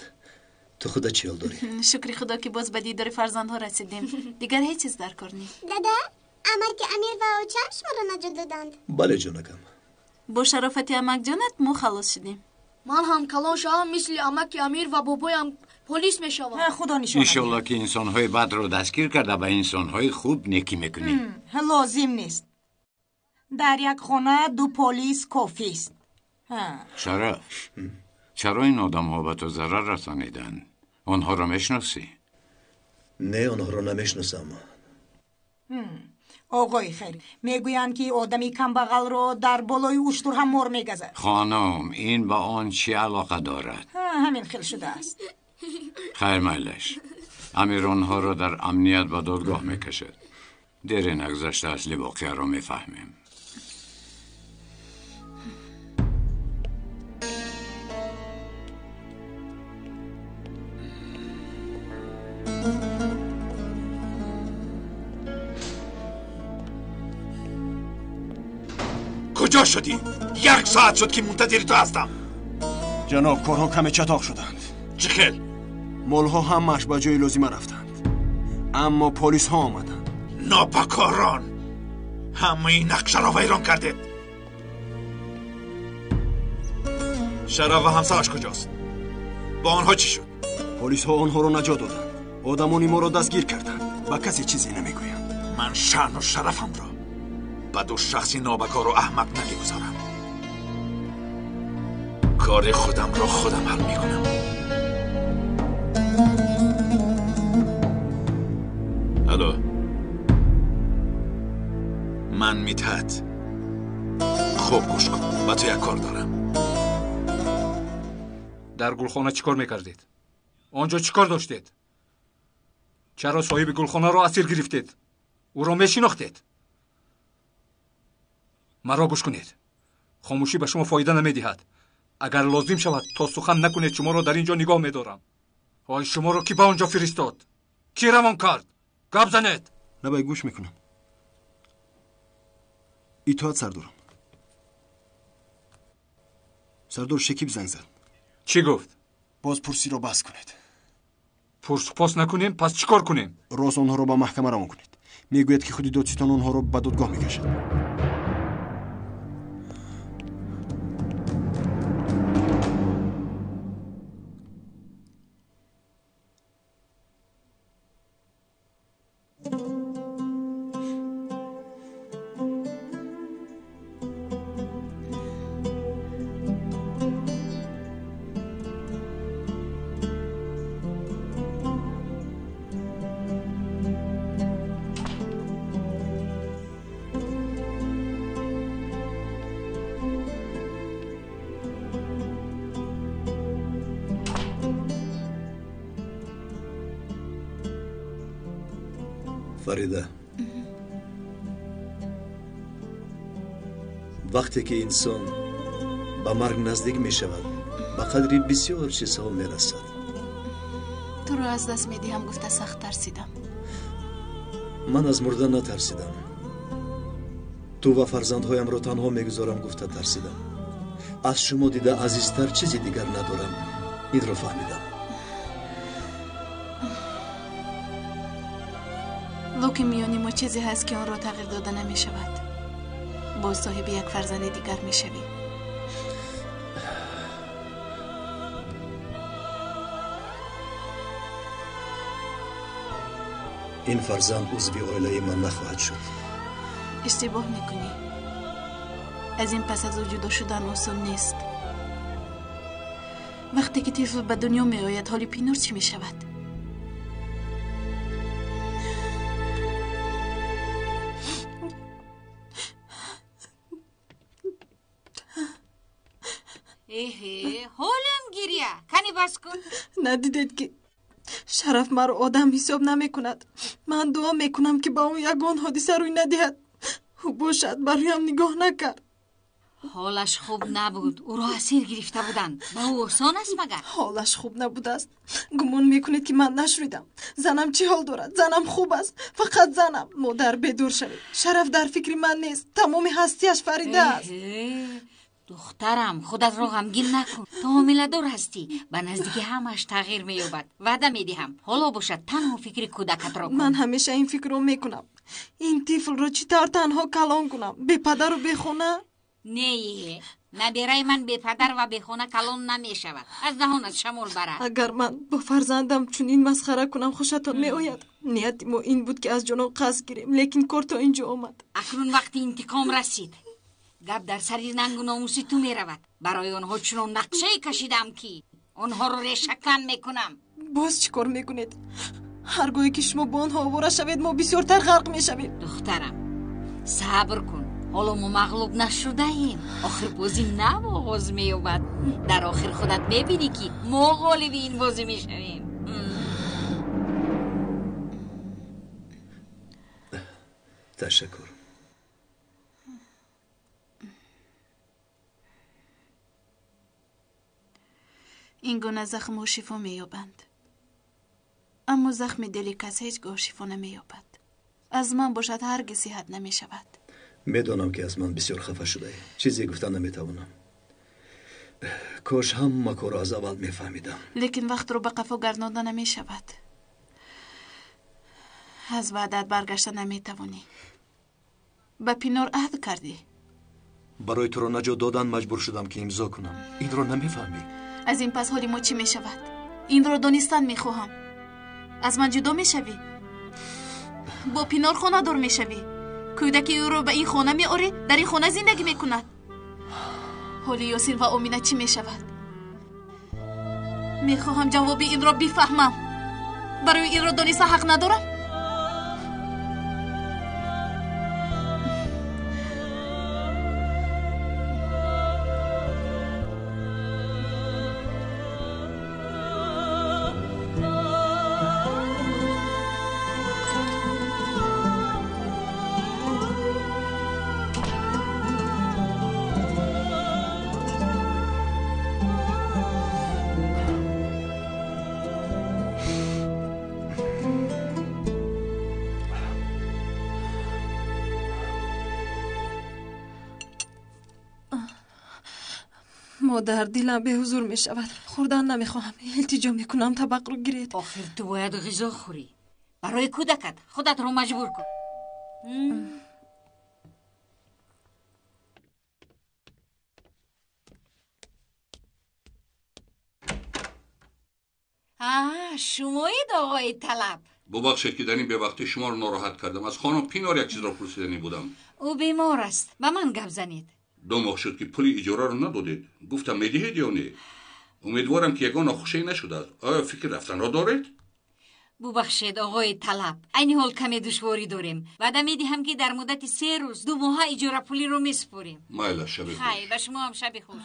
Ту худа чӣ ҳол дорӣ? Шукри Худо, ки боз ба дидори фарзандҳо расидем. Дигар ҳеҷ чиз дар кор нест. Дада, амаки Амир ва очам шуморо наҷот доданд. Бале, ҷонакам. Бо шарофати амакҷонат мо халос шудем. Ман ҳам калон шавам, мисли амаки Амир ва бобоям полис мешавам. Худо нишон. Иншолло, ки инсонҳои бадро дастгир карда ба инсонҳои хуб некӣ мекунӣ. Лозим нест. Дар як хона ду полис кофист. Шараф, чаро ин одамҳо ба ту зарар расониданд? Онҳоро мешиносӣ? Не, онҳоро намешиносам. Оғои Хайр, мегӯянд, ки одами камбағалро дар болои уштур ҳам мор мегазад. Хонум, ин ба он чӣ алоқа дорад? Ҳамин хел шудааст. Хайр, майлаш. Амир онҳоро дар амният ба додгоҳ мекашад. Дере нагузашта асли воқеаро мефаҳмем. Куҷо шудӣ? Як соат шуд, ки мунтазири ту ҳастам. Ҷаноб, корҳо каме чатоқ шуданд. Чӣ хел? Молҳо ҳамааш ба ҷои лозима рафтанд, аммо полисҳо омаданд. Нопакорон! Ҳамаи нақшаро вайрон кардед. Шараф ва ҳамсараш куҷост? Бо онҳо чӣ шуд? Полисҳо онҳоро наҷот доданд. Одамони моро дастгир карданд. Ба касе чизе намегӯянд. Ман шаъну шарафамро ба ду шахси нобакору аҳмақ намегузорам. Кори худамро худам ҳал мекунам. Алло, ман Митҳат. Хуб гӯш кун, ба ту як кор дорам. Дар гулхона чӣ кор мекардед? Он ҷо чӣ кор доштед? Чаро соҳиби гулхонаро асир гирифтед? Ӯро мешинохтед? Маро гӯш кунед. Хомӯшӣ ба шумо фоида намедиҳад. Агар лозим шавад, то сухан накунед, шуморо дар ин ҷо нигоҳ медорам. Ой, шуморо кӣ ба он ҷо фиристод? Кӣ равон кард? Гап занед. Набай, гӯш мекунам. Итоат, сардорам. Сардор Шекиб занг зад. Чӣ гуфт? Боз пурсиро бас кунед. Пурсупос накунем, пас чӣ кор кунем? Рост онҳоро ба маҳкама равон кунед. Мегӯяд, ки худи додситон онҳоро ба додгоҳ мекашад. Фарида, вақте ки инсон ба марг наздик мешавад, ба қадри бисёр чизҳо мерасад. Туро аз даст медиҳам гуфта сахт тарсидам. Ман аз мурдан натарсидам. Ту ва фарзандҳоямро танҳо мегузорам гуфта тарсидам. Аз шумо дида азизтар чизи дигар надорам. Инро фаҳмидам. Лекин миёни мо чизе ҳаст, ки онро тағйир дода намешавад. Боз соҳиби як фарзанди дигар мешавӣ. Ин фарзанд узви оилаи ман нахоҳад шуд. Иштибоҳ мекунӣ. Аз ин пас аз ӯ ҷудо шудан осон нест. Вақте ки тифл ба дунё меояд, ҳоли Пинор чӣ мешавад? Эҳе, ҳолам гиря. Кани бас кун. Надидед, ки Шараф маро одам ҳисоб намекунад. Ман дуо мекунам, ки ба ӯ ягон ҳодиса рӯй надиҳад. Ӯ бошад ба рӯям нигоҳ накард. Ҳолаш хуб набуд. Ӯро асир гирифта буданд. Ба ӯ осон аст магар? Ҳолаш хуб набудааст. Гумон мекунед, ки ман нашунидам? Занам чӣ ҳол дорад? Занам хуб аст. Фақат занам. Модар, бедор шавед. Шараф дар фикри ман нест. Тамоми ҳастияш Фарида аст. Духтарам, худатро ғамгин накун. Ту ҳомиладор ҳастӣ. Ба наздикӣ ҳамааш тағйир меёбад. Ваъда медиҳам. Ҳоло бошад танҳо фикри кӯдакатро кун. Ман ҳамеша ин фикрро мекунам. Ин тифлро чӣ тавр танҳо калон кунам? Бепадару бехона? Не, набераи ман бепадар ва бехона калон намешавад. Аз даҳонат шамол барад. Агар ман бо фарзандам чунин масхара кунам, хушатон меояд? Нияти мо ин буд, ки аз ҷонон қасд гирем, лекин кор то ин ҷо омад. Акнун вақти интиқом расид. Гап дар сари нангу номуси ту меравад. Барои онҳо чунон нақшае кашидам, ки онҳоро решакан мекунам. Боз чӣ кор мекунед? Ҳар гоҳе ки шумо бо онҳо овора шавед, мо бисёртар ғарқ мешавем. Духтарам, сабр кун. Ҳоло мо мағлуб нашудаем. Охир бозӣ нав оғоз меёбад. Дар охир худат мебинӣ, ки мо ғолиби ин бозӣ мешавем. Ташаккур. Ин гуна захмҳо шифо меёбанд, аммо захми дили кас ҳеҷ гоҳ шифо намеёбад. Аз ман бошад ҳаргиз сиҳат намешавад. Медонам, ки аз ман бисёр хафа шудаӣ. Чизе гуфта наметавонам. Кош ҳама корро аз аввал мефаҳмидам. Лекин вақтро ба қафо гардонда намешавад. Аз ваъдат баргашта наметавонӣ. Ба Пинор аҳд кардӣ. Барои туро наҷот додан маҷбур шудам, ки имзо кунам. Инро намефаҳмӣ. Аз ин пас ҳоли мо чӣ мешавад? Инро донистан мехоҳам. Аз ман ҷудо мешавӣ? Бо Пинор хонадор мешавӣ? Кӯдаки ӯро ба ин хона меорӣ? Дар ин хона зиндагӣ мекунад? Ҳоли Ёсин ва Омина чӣ мешавад? Мехоҳам ҷавоби инро бифаҳмам. Барои инро дониста ҳақ надорам? Модар, дилам беҳузур мешавад. Хӯрдан намехоҳам. Илтиҷо мекунам, табақро гиред. Охир ту бояд ғизо хӯрӣ. Барои кӯдакат худатро маҷбур кун. Шумоед, оғои Талаб? Бубахшед, ки дар ин бевақтӣ шуморо нороҳат кардам. Аз хонум Пинор як чизро пурсиданӣ будам. Ӯ бемор аст. Ба ман гап занед. 2 моҳ шуд, ки пули иҷораро надодед. Гуфтам, медиҳед ё не? Умедворам, ки ягон нохушӣ нашудааст. Оё фикри рафтанро доред? Бубахшед, оғои Талаб, айни ҳол каме душворӣ дорем. Ваъда медиҳам, ки дар муддати 3 рӯз 2 моҳа иҷорапулиро месупорем. Майла, шаби хуш. Хай, ба шумо ҳам шаби хуш.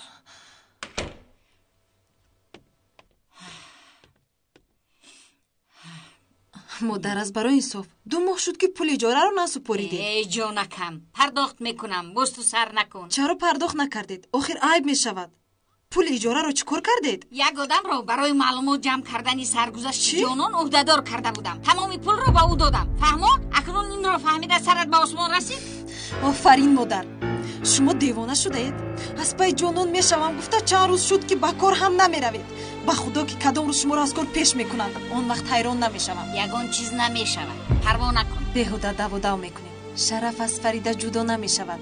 Модар, аз барои инсоф, 2 моҳ шуд, ки пули иҷораро насупоридед. Эй ҷонакам, пардохт мекунам, боз ту сар накун. Чаро пардохт накардед? Охир айб мешавад. Пули иҷораро чӣ кор кардед? Як одамро барои маълумот ҷамъ кардани саргузашти ҷонон ӯҳдадор карда будам. Тамоми пулро ба ӯ додам. Фаҳмо? Акнун инро фаҳмида сарат ба осмон расид? Офарин, модар. Шумо девона шудаед. Аз пайи ҷонон мешавам гуфта чанд рӯз шуд, ки ба кор ҳам намеравед. Ба худо, ки кадом рӯз шуморо аз кор пеш мекунанд, он вақт ҳайрон намешавам. Ягон чиз намешавад, парво накун. Беҳуда даву дав мекунед. Шараф аз Фарида ҷудо намешавад.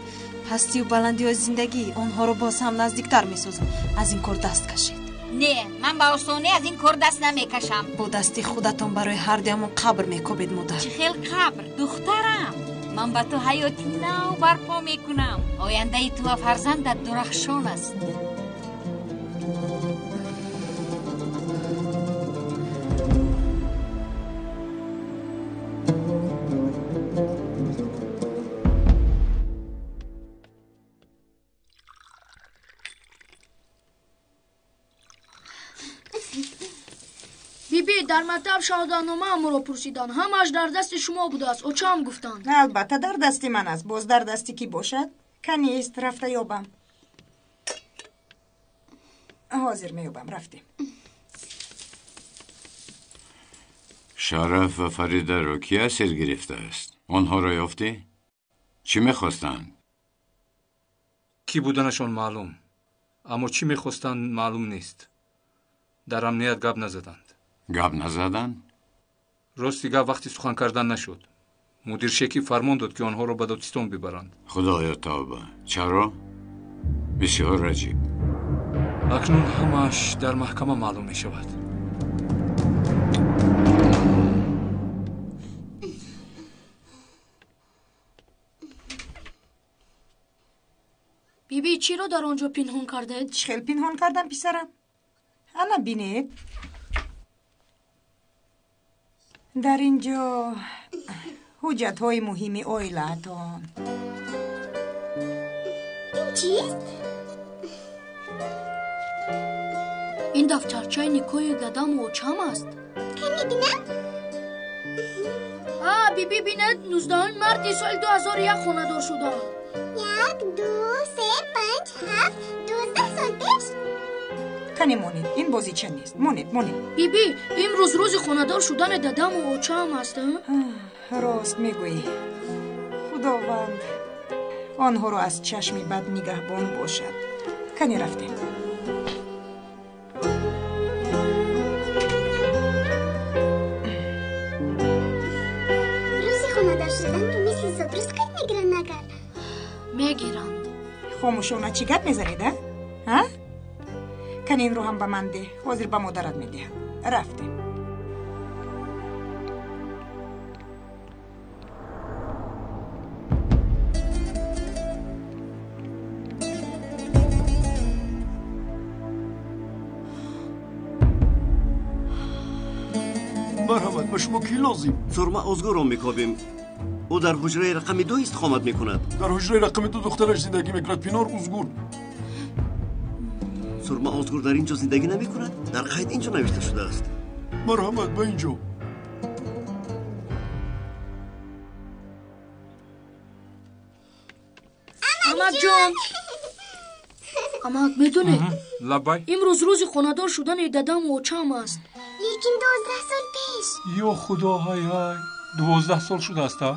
Пастию баландиҳои зиндагӣ онҳоро боз ҳам наздиктар месозад. Аз ин кор даст кашед. Не, ман ба осонӣ аз ин кор даст намекашам. Бо дасти худатон барои ҳардуямон қабр мекобед, модар. Чӣ хел қабр, духтарам? Ман ба ту ҳаёти нав барпо мекунам. Ояндаи ту ва фарзандат дурахшон аст. Биби, дар мактаб шаҳодатномаамро пурсиданд. Ҳамааш дар дасти шумо будааст. Очаам гуфтанд. Албатта, дар дасти ман аст. Боз дар дасти кӣ бошад? Канист, рафта ёбам. Ҳозир меёбам, рафтем. Шараф ва Фаридаро кӣ асир гирифтааст? Онҳоро ёфтӣ? Чӣ мехостанд? Кӣ буданашон маълум, аммо чӣ мехостанд маълум нест. Дар амният гап назаданд. Гап назаданд? Рости гап вақти сухан кардан нашуд. Мудир Шекиб фармон дод, ки онҳоро ба додситон бибаранд. Худоё, тавба! Чаро? Бисёр аҷиб. Акнун ҳамааш дар маҳкама маълум мешавад. Биби, чиро дар он ҷо пинҳон кардед? Чӣ хел пинҳон кардам, писарам? Ана бинед. Дар ин ҷо ҳуҷҷатҳои муҳими оилаатон. Ин чист? Ин дафтарчаи никоҳи дадаму очам аст. Кай мебинам? А, биби, бинед, 19 марти соли 2001 хонадор шудам. 1, 2, 3, 5, 7, 12 сол пеш. Кане монед, ин бозича нест. Монед, монед. Биби, имрӯз рӯзи хонадор шудани дадаму очаам аст. Рост мегӯӣ. Худованд онҳоро аз чашми бад нигаҳбон бошад. Кане рафтем. Рӯзи хонадор шуданро мисли зодрӯз қайд мегиранд магар? Мегиранд. Хомӯшона чӣ гап мезанед, а? А? Кани инро ҳам ба ман деҳ. Ҳозир ба модарат медиҳам. Рафтем. Марҳамат, ба шумо кӣ лозим? Сурма Озгурро мекобем. Ӯ дар ҳуҷраи рақами 2 истиқомат мекунад. Дар ҳуҷраи рақами 2 духтараш зиндагӣ мекунад, Пинор Узгур. Сурма Озгур дар ин ҷо зиндагӣ намекунад? Дар қайд ин ҷо навишта шудааст. Марҳамат, ба ин ҷо. Амакҷон, амак, медонед? Лаббай. Имрӯз рӯзи хонадор шудани дадаму очаам аст. Лекин 12 сол пеш. Ё худо, ҳай ҳай, 12 сол шудааст, а?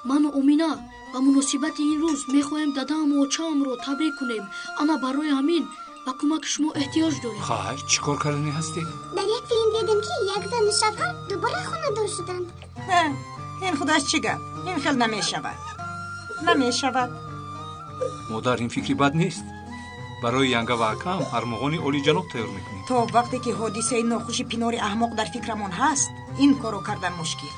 Ману Омина ба муносибати ин рӯз мехоҳем дадаму очаамро табрик кунем. Ана барои ҳамин ба кӯмаки шумо эҳтиёҷ дорем. Хайр, чӣ кор карданӣ ҳастед? Дар як филм дидем, ки як зану шавҳар дубора хонадор шуданд. Ин худаш чӣ гап? Ин хел намешавад. Намешавад. Модар, ин фикри бад нест. Барои янга ва акам армуғони олиҷаноб тайёр мекунем. То вақте ки ҳодисаи нохуши Пинори аҳмоқ дар фикрамон ҳаст, ин корро кардан мушкил.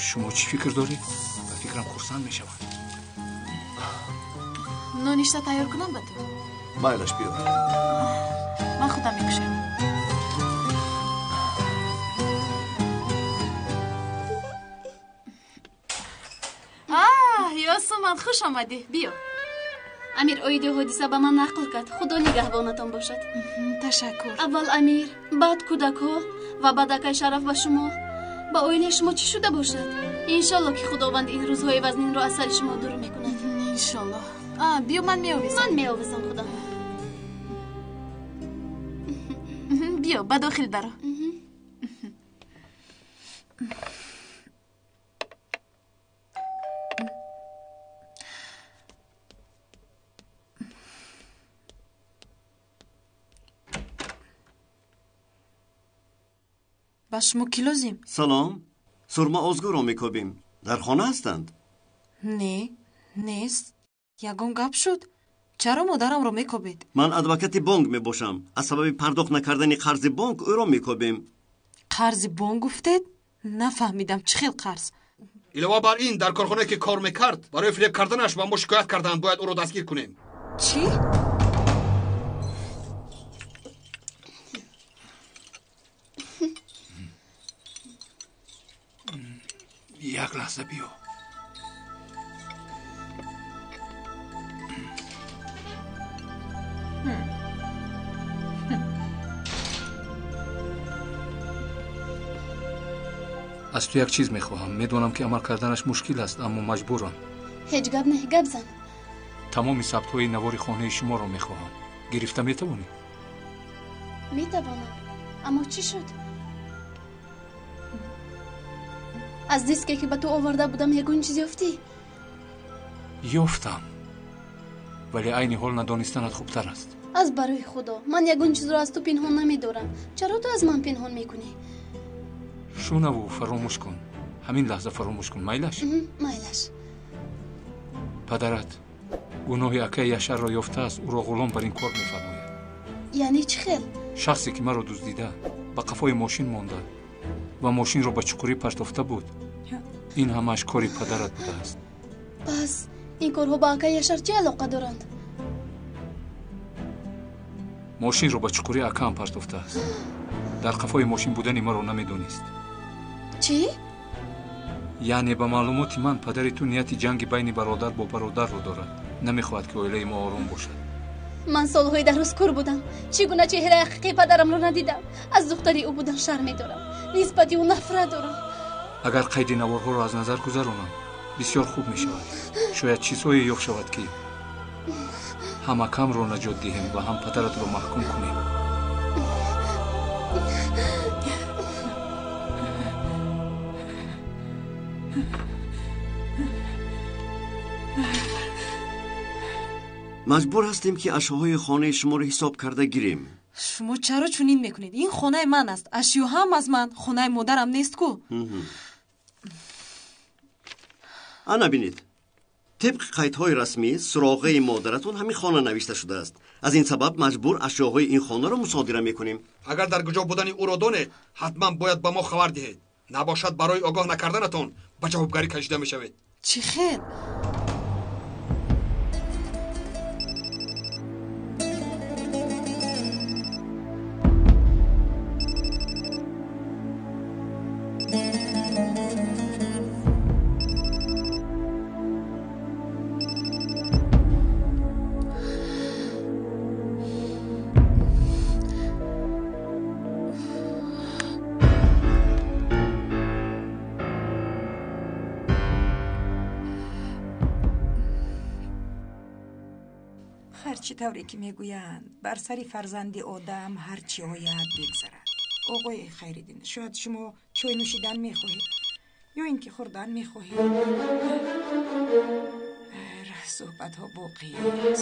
Шумо чӣ фикр доред? Ба фикрам хурсанд мешаванд. Ноништа тайёр кунам ба ту? Майлаш, биёр. Ман худам мекушам. Ёсуман, хуш омадӣ. Биё. Амир оиди ҳодиса ба ман нақл кард. Худо нигаҳбонатон бошад. Ташаккур. Аввал Амир, баъд кӯдакҳо ва баъд акай Шараф ба шумо. Ба оилаи шумо чӣ шуда бошад? Иншолло ки Худованд ин рӯзҳои вазнинро аз сари шумо дур мекунад. Иншолло. Биё, ман меовезам. Ман меовезам худам. Биё, ба дохил даро. Ба шумо кӣ лозим? Салом, Сурма Озгурро мекобим. Дар хона ҳастанд? Не, нест. Ягон гап шуд? Чаро модарамро мекобед? Ман адвокати бонк мебошам. Аз сабаби пардохт накардани қарзи бонк ӯро мекобем. Қарзи бонк гуфтед? Нафаҳмидам, чӣ хел қарз? Илова бар ин, дар корхонае ки кор мекард, барои фиреб карданаш ба мо шикоят карданд, бояд ӯро дастгир кунем. Чӣ? Як лаҳза биё. Аз ту як чиз мехоҳам. Медонам ки амал карданаш мушкил аст, аммо маҷбурам. Ҳеҷ гап не, гап зан. Тамоми сабтҳои навори хонаи шуморо мехоҳам. Гирифта метавонӣ? Метавонам. Аммо чӣ шуд? Аз диске ки ба ту оварда будам ягон чиз ёфтӣ? Ёфтам, вале айни ҳол надонистанат хубтар аст. Аз барои Худо, ман ягон чизро аз ту пинҳон намедорам. Чаро ту аз ман пинҳон мекунӣ? Шунаву фаромӯш кун. Ҳамин лаҳза фаромӯш кун. Майлаш? Майлаш. Падарат гуноҳи акаи Яшарро ёфтааст, ӯро ғулом бар ин кор мефармояд. Яъне чӣ хел? Шахсе ки маро дуздида, ба қафои мошин монда ва мошинро ба чуқурӣ партофта буд, ин ҳамааш кори падарат будааст. Пас ин корҳо ба акаи Яшар чӣ алоқа доранд? Мошинро ба чуқурӣ акаам партофтааст. Дар қафои мошин будани маро намедонист. Чӣ? Яъне ба маълумоти ман падари ту нияти ҷанги байни бародар бо бародарро дорад. Намехоҳад ки оилаи мо ором бошад. Ман солҳои дароз кур будам. Чӣ гуна чеҳраи ҳақиқии падарамро надидам. Аз духтари ӯ будан шарм медорам. Нисбати ӯ нафрат дорам. Агар қайди наворҳоро аз назар гузаронам, бисёр хуб мешавад. Шояд чизҳое ёфт шавад ки ҳам акамро наҷот диҳем ва ҳам падаратро маҳкум кунем. Маҷбур ҳастем ки ашёҳои хонаи шуморо ҳисоб карда гирем. Шумо чаро чунин мекунед? Ин хонаи ман аст, ашё ҳам аз ман, хонаи модарам нест ку. Ана бинед, тибқи қайдҳои расмӣ суроғаи модаратон ҳамин хона навишта шудааст. Аз ин сабаб маҷбур ашёҳои ин хонаро мусодира мекунем. Агар дар куҷо будани ӯро донед, ҳатман бояд ба мо хабар диҳед. Набошад барои огоҳ накарданатон ба ҷавобгарӣ кашида мешавед. Чӣ хел? Чӣ тавре ки мегӯянд, бар сари фарзанди одам ҳар чӣ ояд бигзарад. Оғои Хайриддин, шояд шумо чой нӯшидан мехоҳед ё ин ки хӯрдан мехоҳед. Суҳбатҳо боқӣ,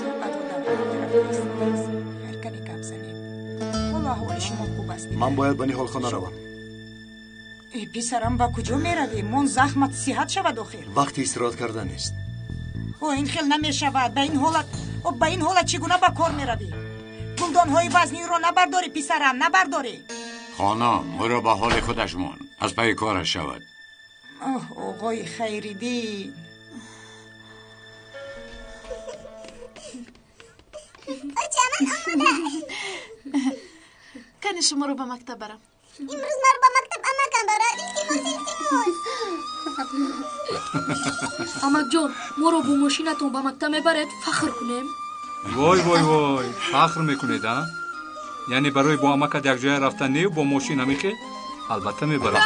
суҳбатҳо дар рафта. Хайр, каме гап занед. Ҳоло аҳволи шумо хуб аст? Ман бояд ба ниҳолхона равам. Э, писарам, ба куҷо меравӣ? Мон захмат сиҳат шавад охир. Вақти истироҳат кардан нест. О, ин хел намешавад. Ба ин ҳолат, ба ин ҳолат чӣ гуна ба кор меравӣ? Гулдонҳои вазниро набардорӣ, писарам, набардорӣ. Хонум, ӯро ба ҳоли худаш мон, аз пайи кораш шавад. Оҳ, оғои Хайриддин. Кани шуморо ба мактаб барам. Имрӯз маро ба мактаб амакам барад. Илтимос, илтимос. Амакҷон, моро бо мошинатон ба мактаб мебаред, фахр кунем. Вой, вой, вой, фахр мекунед, а? Яъне барои бо амакат якҷоя рафтан нею бо мошин ҳамихел? Албатта мебарам.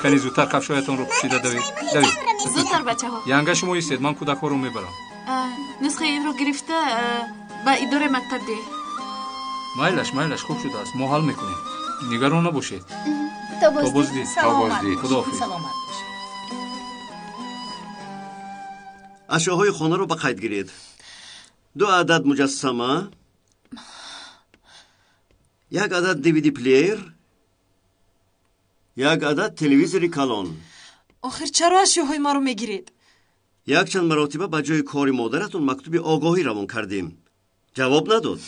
Кани зудтар кафшоятонро пӯшида давед. Давед. Зудтар, бачаҳо. Янга, шумо истед, ман кӯдакҳоро мебарам. Нусхаи инро гирифта ба идораи мактаб деҳ. Майлаш, майлаш, хуб шудааст, мо ҳал мекунем, нигарон набошед. То То боздид. Саломат. Худоҳофиз. Саломат бошед. Ашёҳои хонаро ба қайд гиред. Ду адад муҷассама, як адад двд плеер, як адад телевизори калон. Охир чаро ашёҳои маро мегиред? Якчанд маротиба ба ҷои кори модаратон мактуби огоҳӣ равон кардем, ҷавоб надод.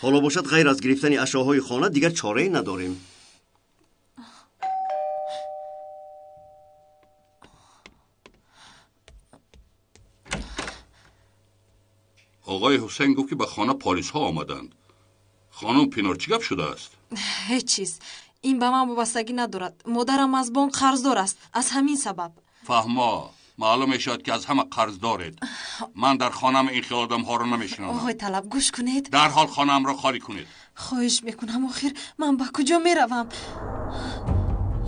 Ҳоло бошад, ғайр аз гирифтани ашёҳои хона дигар чорае надорем. Оғои Ҳусайн гуфт, ки ба хона полисҳо омаданд. Хонум Пинор, чӣ гап шудааст? Ҳеҷ чиз, ин ба ман вобастагӣ надорад. Модарам аз бонк қарздор аст, аз ҳамин сабаб. Фаҳмо, маълум мешавад, ки аз ҳама қарз доред. Ман дар хонаам ин хел одамҳоро намешинонам. Оғои Талаб, гӯш кунед. Дарҳол хонаамро холӣ кунед. Хоҳиш мекунам, охир ман ба куҷо меравам?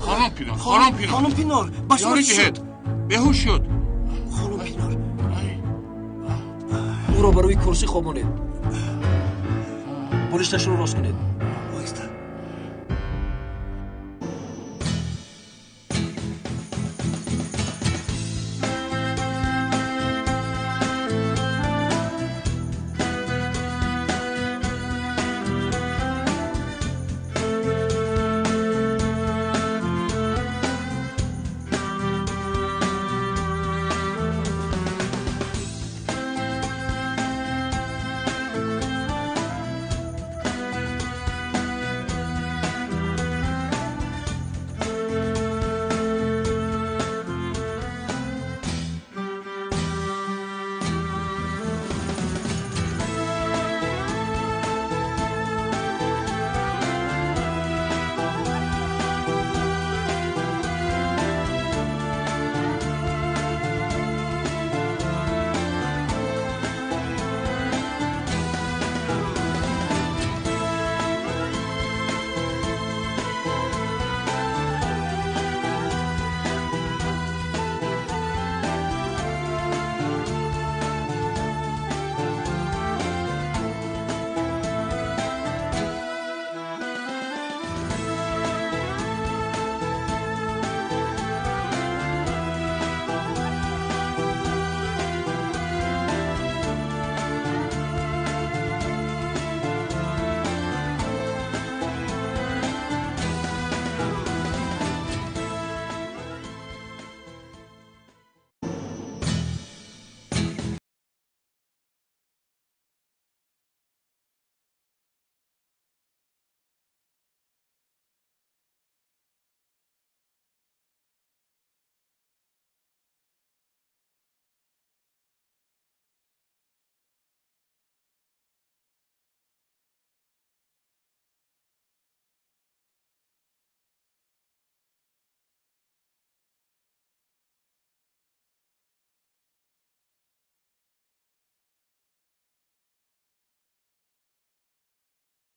Хонум Пинор, хонум Пинор! Хонум Пинор, ба шумо ёрӣ чӣ диҳед, беҳуш шуд. Хонум Пинор! Ӯро ба рӯи курсӣ хобонед, болишташро рост кунед.